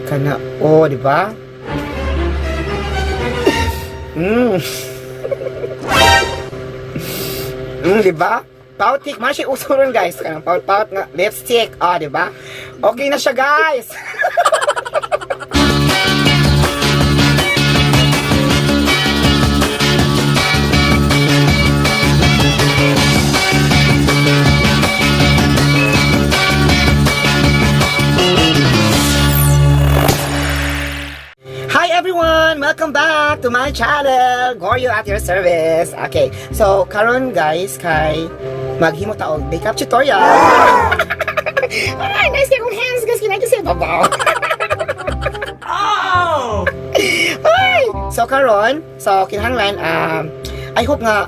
Kana, oh, di ba? Di ba? Poutik, man siya uso ron, guys. Kanang pout pout nga lipstick, ah, di ba? Okay na siya, guys. Hi everyone! Welcome back to my channel! Goryo at your service! Okay, so karon guys, kay maghimo ta og makeup tutorial! Ay, nice kay kong hands guys! Kinay kasi babaw! Oh! Ay! So karon, so kinahanglan I hope nga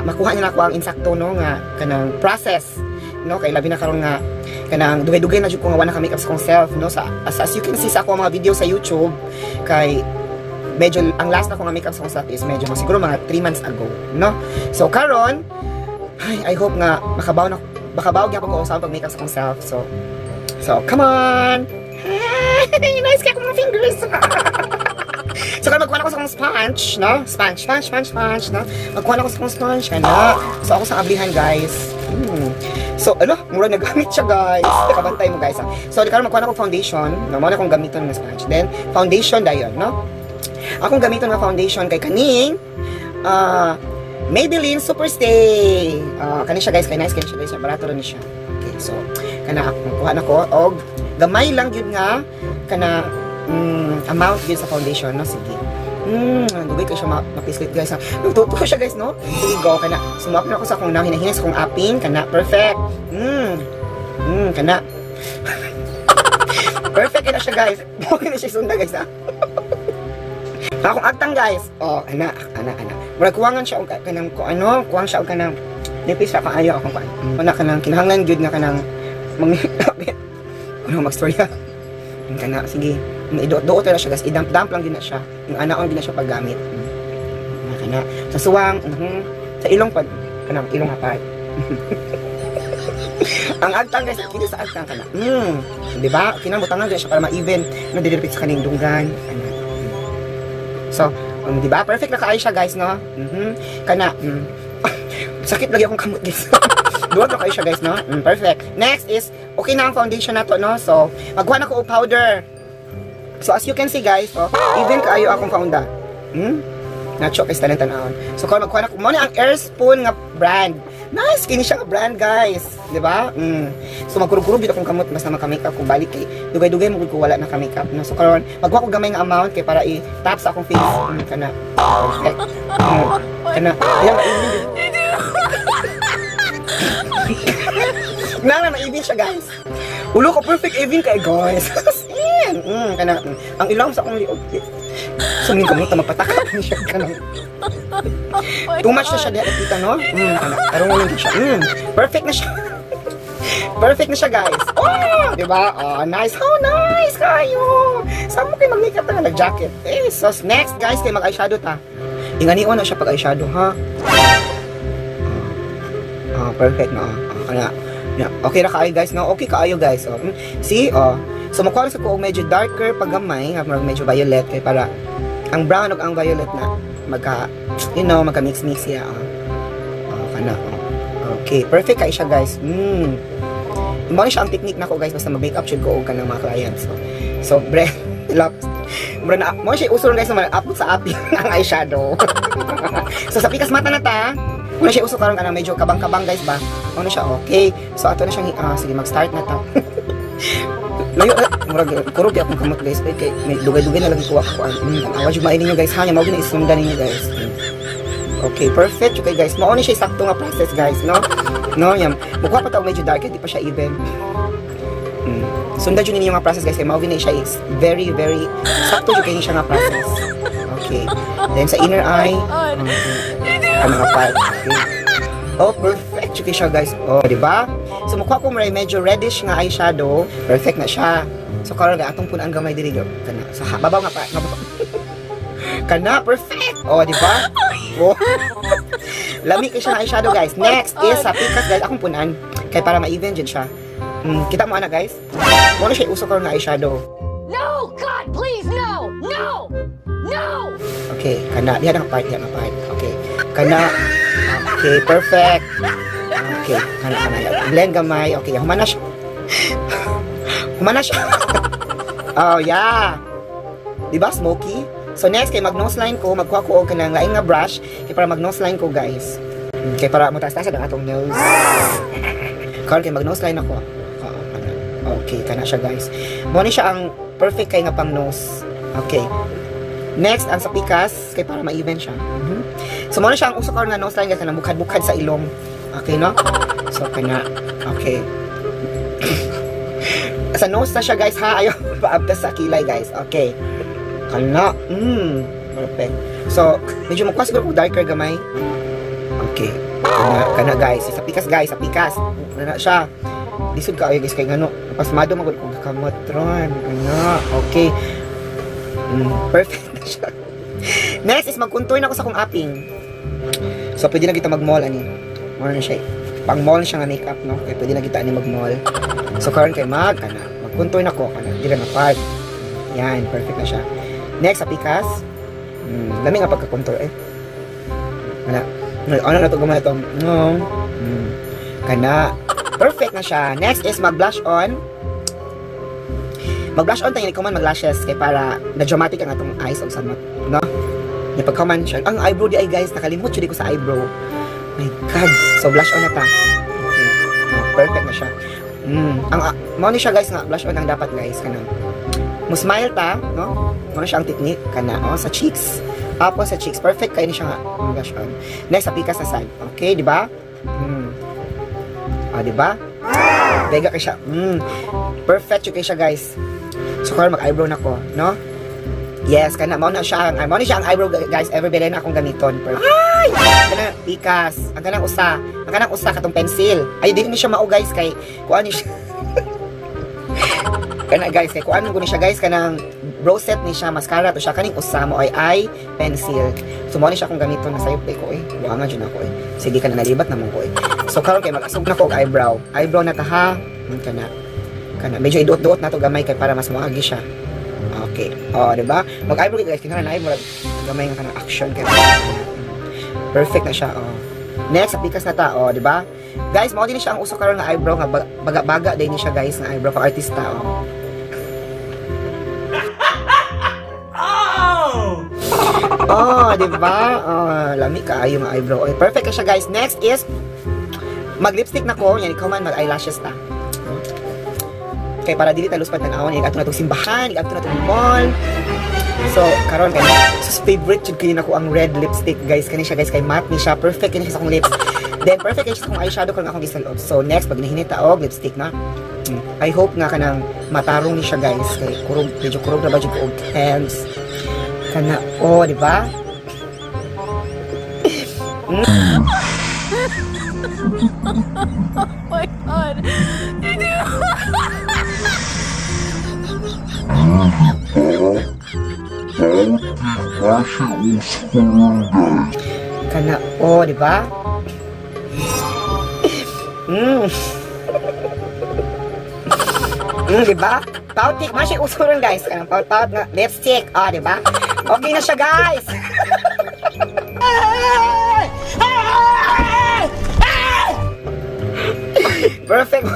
makuha niyo na ako ang insakto, no, nga kanang process, no, kay labi na karon nga kanang dugay-dugay na jud ko nga wala ka makeup sa akong self, no, sa as you can see sa ako mga video sa YouTube, kay medyo ang last na ko nga makeup sa akong self is medyo siguro mga 3 months ago, no. So karon, ay, I hope nga makabaw na makabaw gyapon ko sa pag makeup sa akong self. So come on. Nice kay akong mga fingers. So kaya magkuha na ako sa akong sponge, no? Sponge, sponge, sponge, sponge, no? Magkuha na ako sa akong sponge, kana. So ako sa ablihan, guys. So, ano? Mura nagamit siya, guys. Nakabantay mo, guys. Ah. So, di karon magkuha na ako foundation. No? Mao na akong gamiton nga sponge. Then, foundation dayon, no? Akong gamiton nga foundation kay kaning Maybelline Superstay. Kani siya, guys, kay nice kani siya, guys. Barato rin siya. Okay, so kana ako kuha na ko og gamay lang gyud nga kana amount gyud sa foundation, no, sige. Dugay kay siya mapislit, guys. Ha. Nagtuto siya, guys, no? Sige, go kana. Sumapin ako sa akong nang hinahinay sa akong aping kana, perfect. Kana. Perfect na siya, guys. Okay na siya sunda, guys, ha. Akong agtang, guys. Oh, ana, ana, ana. Murag kuwangan siya og kanang ko ano, kuwang siya og kanang nipis siya kaayo akong kuan. Ana kanang kinahanglan gyud nga kanang mag ano magstorya. Kana sige. Iduot-duot na siya, guys. I-dump-dump lang gyud na siya. Yung anaon gyud na siya paggamit. Ana kana sa suwang, Sa ilong pag kanang ilong nga part. Ang agtang, guys, kini sa agtang kana. Di ba? Kinabutangan gyud siya para ma-even no dili sa kaning dunggan. Ana. So, di ba? Perfect na kaayo siya, guys, no? Kana. Sakit lagi akong kamot, guys. Duwag na kaayo siya, guys, no? Perfect. Next is, okay na ang foundation na to, no? So, magkuha na ko og powder. So, as you can see, guys, oh, even kaayo akong founda. Nacho kay tanan tan-awon. So, kung magkuha na ko, mao na ang Airspoon nga brand. Nice kini siya nga brand, guys. Di ba? So, magkurog-kurog gid akong kamot basta maka-makeup ko balik kay dugay-dugay mo gud ko wala na ka-makeup, no. So, karon magkuha ko gamay nga amount kay para i-tap sa akong face. Kana. Perfect. Kana. Ayan, ma-even. Na na ma-even siya, guys. Ulo ko perfect even kay guys. As in. Kana. Ang ilong sa akong liog. So, ning kamot mapataka ni siya kanang. Too much na siya diha kita, no? Kana. Tarong lang siya. Perfect na siya. Perfect na siya, guys. Oh, di ba? Oh, nice. How nice kayo. Saan mo kayo mag-makeup na nag-jacket? Eh, so next, guys, kay mag-eyeshadow ta. Inganion na siya pag eyeshadow, ha? Oh, perfect na. Oh, kana. Yeah. Okay ra kaayo, guys, no? Okay kaayo, guys. Oh. See? Oh. So makuha sa ko og medyo darker pag gamay, nga murag medyo violet kay para ang brown ug ang violet na magka magka mix mix siya. Oh. Oh, kana. Oh. Okay, perfect kay siya, guys. Mao ni siya ang technique nako, guys, basta mag-makeup jud ko og kanang mga clients. So bre, love. Mura na mo siya uso ron, guys, na upload sa app ang eyeshadow. So sa pikas mata na ta. Muna siya uso karon kanang medyo kabang-kabang, guys, ba. Ano siya, okay. So ato na siyang sige, mag-start na ta. Layo eh, murag kurog akong kamot, guys, kay kay may dugay-dugay na lang ko ako. Awa jud maayo ninyo, guys, ha, mao gyud na isundan ninyo, guys. Okay, perfect okay, guys. Mao ni siya sakto nga process, guys, no? No, yam. Mukha pa ta og medyo dark, di pa siya even. Sundan jud ninyo nga process, guys, kay mao gyud na siya is very very sakto jud kay siya nga process. Okay. Then sa inner eye, ang mga part. Okay. Oh, perfect jud kay siya, guys. Oh, di ba? So mukha ko may medyo reddish nga eyeshadow. Perfect na siya. So karon ga atong punan gamay diri kana sa babaw nga pa. Nga babaw. Kana perfect. Oh, di ba? Oh. Lami kay siya nga eyeshadow, guys. Next is sa pikas, guys, akong punan kay para ma-even jud siya. Kita mo ana, guys. Mo na siya uso karon nga eyeshadow. No! God, please, no! No! No! Okay, kana diha nga part, diha nga part. Okay. Kana. Okay, perfect. Okay, kana kana. Blend gamay. Okay, humana siya. Humana siya. Oh, yeah. Di ba smoky? So next kay mag nose line ko, magkuha ko og kanang lain nga brush kay para mag nose line ko, guys. Kay para mo taas ang atong nose. Karon kay mag nose line ako. Oo, kana. Okay, kana siya, guys. Mo ni siya ang perfect kay nga pang nose. Okay. Next, ang sa pikas, kay para ma-even siya. So, mo na siya ang uso karon nga nose line, guys, kanang bukad-bukad sa ilong. Okay, no? So, kana. Okay. Sa nose na siya, guys, ha? Ayaw paabtas sa kilay, guys. Okay. Kana. Perfect. So, medyo magkuha siguro kung darker gamay. Okay. Kana, kana, guys. Sa pikas, guys. Sa pikas. Kana siya. Lisod ka guys, kay ngano. Pasmado magud kog kamot ron. Ano? Okay. Perfect na siya. Next is mag-contour na ako sa akong aping. So, pwede na kita mag-mall, ani. Mall na siya. Pang mall siya nga makeup, no? Kaya pwede na kita ani mag-mall. So, karon kay mag, kana. Mag-contour na ko, kana. Di na part. Yan, perfect na siya. Next, sa pikas. Lami nga pagka-contour, eh. Wala. Ano na to gamay ito? No. Kana. Perfect na siya. Next is mag-blush on. Mag-blush on tayo, man mag-lashes kay para na dramatic ang atong eyes og samot, no? Nya pagkaman siya. Ang eyebrow di ay, guys, nakalimot jud ko sa eyebrow. My God. So blush on na ta. Okay. Oh, perfect na siya. Ang mao ni siya, guys, nga blush on ang dapat, guys, kanang. Mo smile ta, no? Mao na siya ang technique kana, oh, sa cheeks. Tapos sa cheeks, perfect kay ni siya nga blush on. Next sa pikas na side. Okay, di ba? Ah, di ba? Vega kay siya. Perfect jud kay siya, guys. So karon mag-eyebrow na ko, no? Yes, kana mao na siya ang eyebrow, guys. Ever bilhin na akong gamiton. Perfect. Ay! Kana pikas. Ang kanang usa. Ang kanang usa katong pencil. Ay, dili ni siya mao, guys, kay kuan ni siya. Kana, guys, kay kuan ko ni siya, guys, kanang brow set ni siya, mascara to siya, kaning usa mo ay eye pencil. So mao ni siya akong gamiton na sayop ko eh. Buangan jud ako eh. Sige kana, nalibat na mo ko eh. So karon kay mag-asog na ko og eyebrow. Eyebrow na ta ha. Kana. Kana medyo iduot-duot na to gamay kay para mas moagi siya. Okay. Oh, di ba? Mag-eyebrow guys, kinahanglan na eyebrow gamay nga kanang action kay. Perfect na siya, oh. Next, sa pikas na ta, oh, di ba? Guys, mao din siya ang uso karon nga eyebrow nga baga-baga din ni siya, guys, nga eyebrow pang artista, oh. Oh, di ba? Oh, lami kaayo nga eyebrow. Okay, perfect ka siya, guys. Next is mag-lipstick na ko, yan ikaw man mag-eyelashes ta. Kay para dili ta luspad tan-awon, adto na tong simbahan, adto na tong mall. So, karon kay sus, favorite jud kayo nako ang red lipstick, guys. Kani siya, guys, kay matte ni siya, perfect kini siya sa akong lips. Then perfect kini siya sa akong eyeshadow karon akong gisaloob. So next pag nahinita og lipstick na. I hope nga kanang matarong ni siya, guys, kay kurog, medyo kurog na ba jud ko og tense. Kana, oh, di ba? My God. Did you? Kana, oh, di ba? Di ba? Poutik, man siya uso ron, guys. Kanang pout-pout nga lipstick, oh, di ba? Okay na siya, guys. Perfect.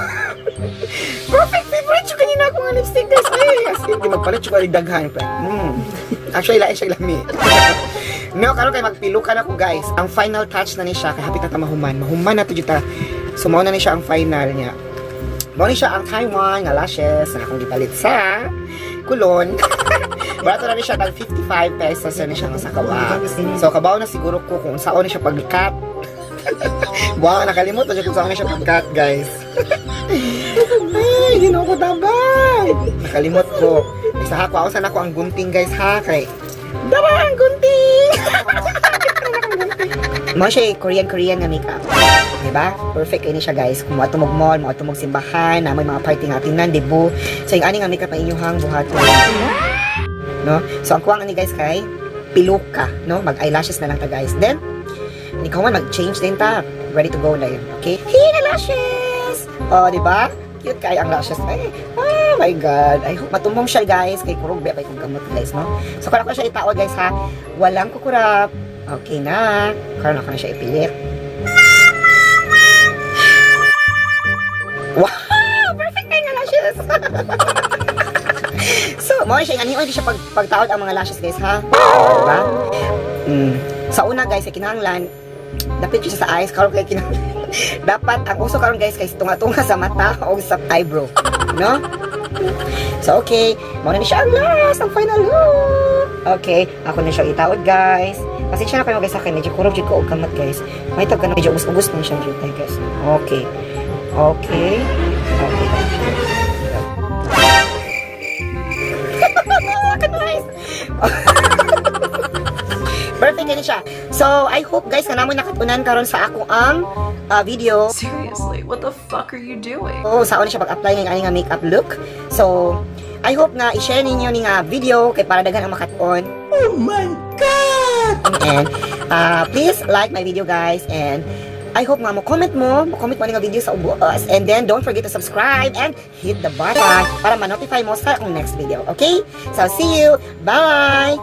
Perfect favorite yung kanina ako nga lipstick, guys. Ay, as in, di magpalit yung kalig daghan. Actually, lain siya lami. No, karon kay magpilukan ako, guys. Ang final touch na ni siya kay hapit na ta mahuman. Mahuman na to jud ta. So mao na ni siya ang final niya. Mao ni siya ang Taiwan nga lashes na akong gipalit sa Kulon. Barato na ni siya, tag 55 pesos na ni siya nga sa kawa. So kabaw na siguro ko kung saan ni siya pag-cut. Wow, nakalimot na siya kung saan ni siya pag-cut, guys. Ay, ginoo ko tabay. Nakalimot ko. Isa ha ko, ako sana ko ang gunting, guys, ha, kay Dara ang gunting. Mo siya Korean Korean nga makeup. Diba? Perfect ini siya, guys. Kung moadto mog mall, moadto mog simbahan, na may mga party nga tingnan, debut. So yung ani nga makeup ang inyuhang buhaton. No? So ang kuwang ani, guys, kay piluka, no? Mag eyelashes na lang ta, guys. Then ikaw man mag-change din ta. Ready to go na yun. Okay? Here lashes! Oh, di ba? Cute kay ang lashes. Ay, oh my God. I hope matumbong siya, guys. Kay kurog ba kay kung gamot, guys, no? So, karon ko siya itaod, guys, ha. Walang kukurap. Okay na. Karon ako na siya ipilit. Wow! Perfect kay nga lashes! So, mo siya ani siya pagtaod ang mga lashes, guys, ha. Diba? Sa una, guys, ay kinahanglan dapit siya sa eyes karon kay kinahanglan dapat ang uso karon, guys, kay tunga-tunga sa mata o sa eyebrow, no? So okay, mao na ni siya ang last, ang final look. Okay, ako na siya itaod, guys. Pasensya na kayo, guys, sa akin medyo kurog jud ko og kamot, guys. May tag medyo ubos-ubos na siya jud, guys. Okay. Nice. Perfect kaayo siya. So, I hope, guys, nga namo nakatunan karon sa ako ang video. Seriously, what the fuck are you doing? Oo, sa na siya pag-apply ng ani nga makeup look. So, I hope nga i-share ninyo ni nga video kay para daghan ang makat-on. Oh my God! And please like my video, guys, and I hope nga mo comment mo ni nga video sa ubos. And then don't forget to subscribe and hit the button para ma-notify mo sa akong next video. Okay? So see you. Bye.